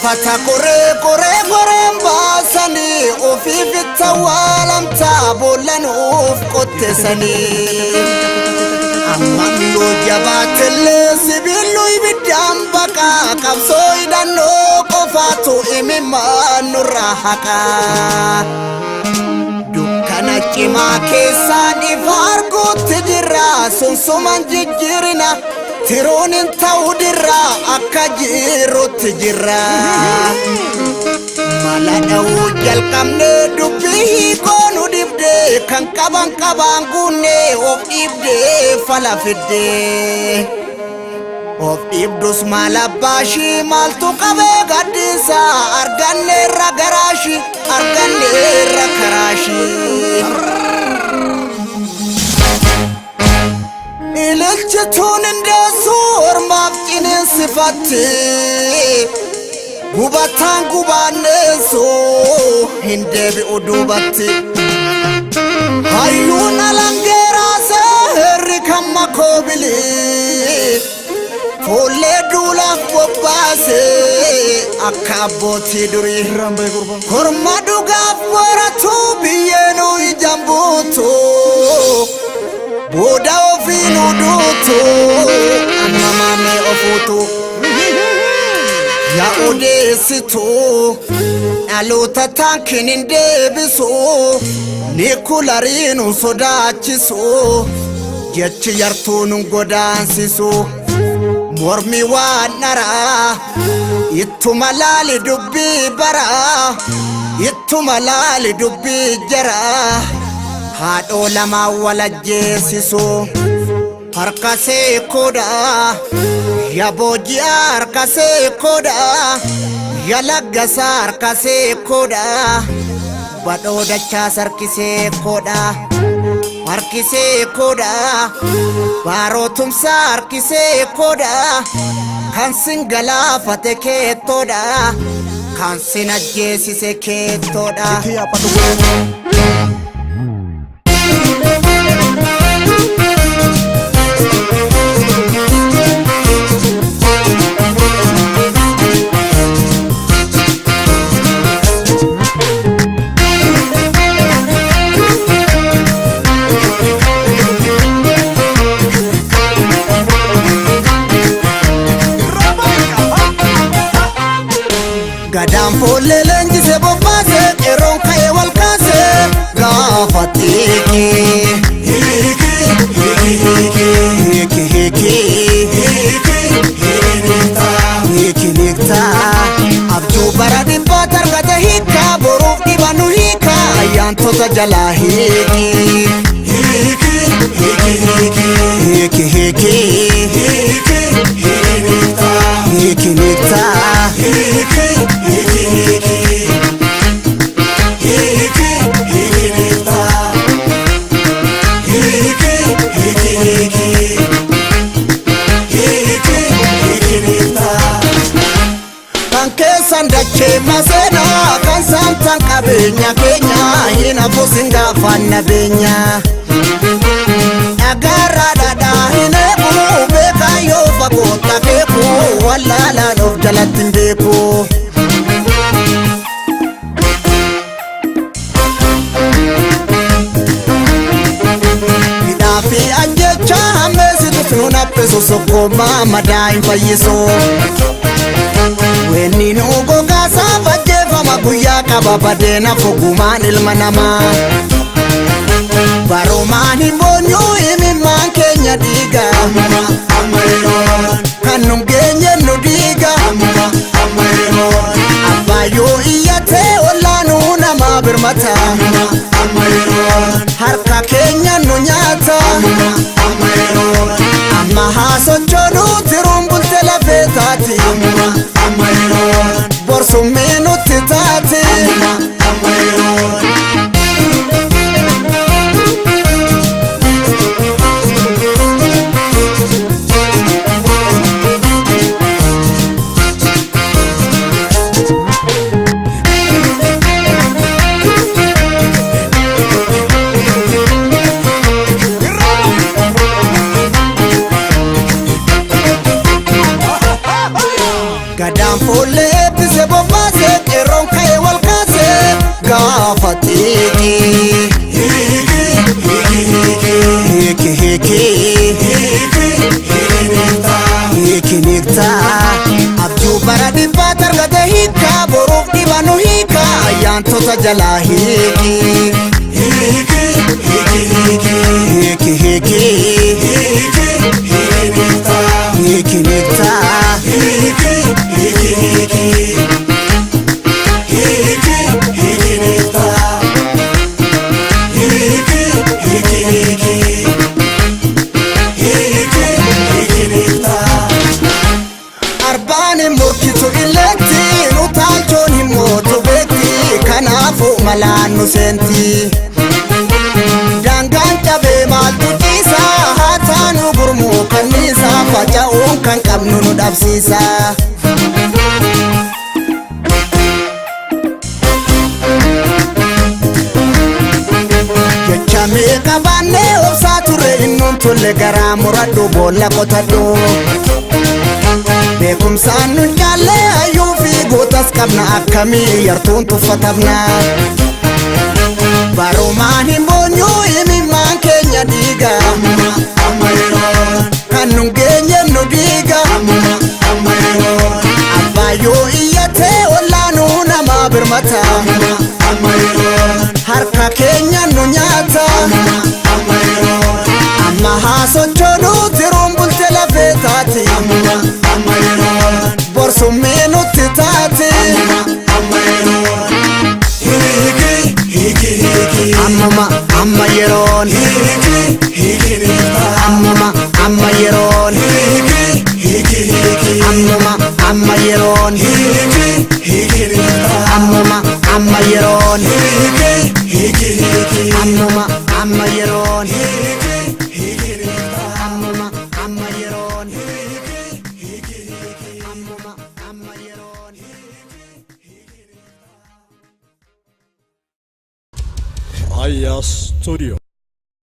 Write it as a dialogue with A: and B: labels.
A: Gaafata qoree qoree qoreen baasanii ofiif itti awwaalamtaa boollanuuf qottesanii. Amma nu jabaatellee sibiillu ibiddaan baqaa qabsoo hidhannoo qofaatu imimmaan nurraa haqaa. Dukkana cimaa keessaan ifa arguutti jirra sunsuman jijjiirina tiruun hin ta'u dirra akka jirutti jirra. Mala dha'uu jalqabne dubbii hiikoo nu dibdee kan qaban qabaan guunne of dhiibdee fala fiddee. Of dhiibdus maal abbaashii maaltu qabee gaddiisa arganneerra garaashii arganneerra karaashii. Ililchituun hindeessu ormaaf ciniinsifatti gubataan gubaanneessu hin deebi'u duubatti. Hayyuun alangee raasee herri kan makoobili fuullee duulaaf bobbaasee akka abbootii durii. Korma dhugaaf booratu biyyeenuu ijaan buutu booda ofiinuu duutu amma maamee ofuutu. Yaa odeessitu dhaloota taankiin hin deebisu nikulariin hin sodaachisu jechi yartuun hin godaansisu mormi waan dharaa ittuma laali dubbii baraa ittuma laali dubbii jaraa haadhoo lamaan wal ajjeesisu. Harka seekoodha ya booji'a harka seekoodha ya laggasa harka seekoodha badhoo dachaas harki seekoodha harki seekoodha baaroo tumsaa harki seekoodha kan sin galaafate keettoodha kan sin ajjeesise keettoodha. Gadaan foollee leenjise bobbaase qeerroon ka'ee wal kaase gaafa xiiqii. Hiiki hiiki hiiki hiiktaa abjuu bara dhibbaa targata hiikaa boruuf dhiba nu hiikaa ayyaantota jalaa hiiki. Hiiki hiiki hiiki hiiktaa. Kan keessan dachee maseenaa kan saamtan qabeenya keenya hin hafu sin gaafanna beenya. Dhagaarraa dhadhaa hin eegu beekaa yoo fagootta keeku wallaalaan of jalatti hin beeku. Hidhaa fi ajjecha hammeessitus nun haphisu sokkoommaa madaa hin fayyisu. Weenni nu gogaasaa ajjeefama guyyaa qaba badeena fogumaan ilma namaa. Barumaan hin boonyuu imimmaan keenya dhiiga. Kan nun geenye nu diiga. Abbaayoo iyyatee ollaanuu namaa birmata. Harka keenya nu nyaata. Amma haa sochoonuu tiruun bulte lafee taati. Borsummii nutti taati. Ayyaantota jalaa hiiki. Hiiki hiiki hiiki. Hiiki niktaa. Hiiki hiiki. Hiiki hiiki niktaa. Hiiki hiiki hiiki. Hiiki hiiki niktaa. Arbaan hin morkitu illeetti, utaalchoon hin mootu beekti, kanaafuu malaan nu seenti. Daangaan cabee maaltu ciisa, haa taanu gurmuu kanniisa, faca'uun kan qabnu nu dhabsiisa. Jecha meeqa baannee obsaa turre, innuun tolle, garaa muradhu, boolla qotadhu. Beekumsaan nun caallee, hayyuu fi gootas qabna, akkamii yartuun tuffatamna. Barumaan hin boonyuu, himimmaan keenya dhiiga. Kan nun geenye nu diiga. Abbaayyoo iyyatee ollaanuu namaa birmata. Harka keenya nu nyaata. Amma haa sochoonuu, tiruun bulte lafee taati. Borsummee nutti taati. Ammuma amma yeroon. Ammuma amma yeroon. Ammuma amma yeroon. Ammuma amma yeroon. Ammuma amma yeroon. Ammuma amma yeroon. Ammuma amma yeroon.
B: Raya Studio.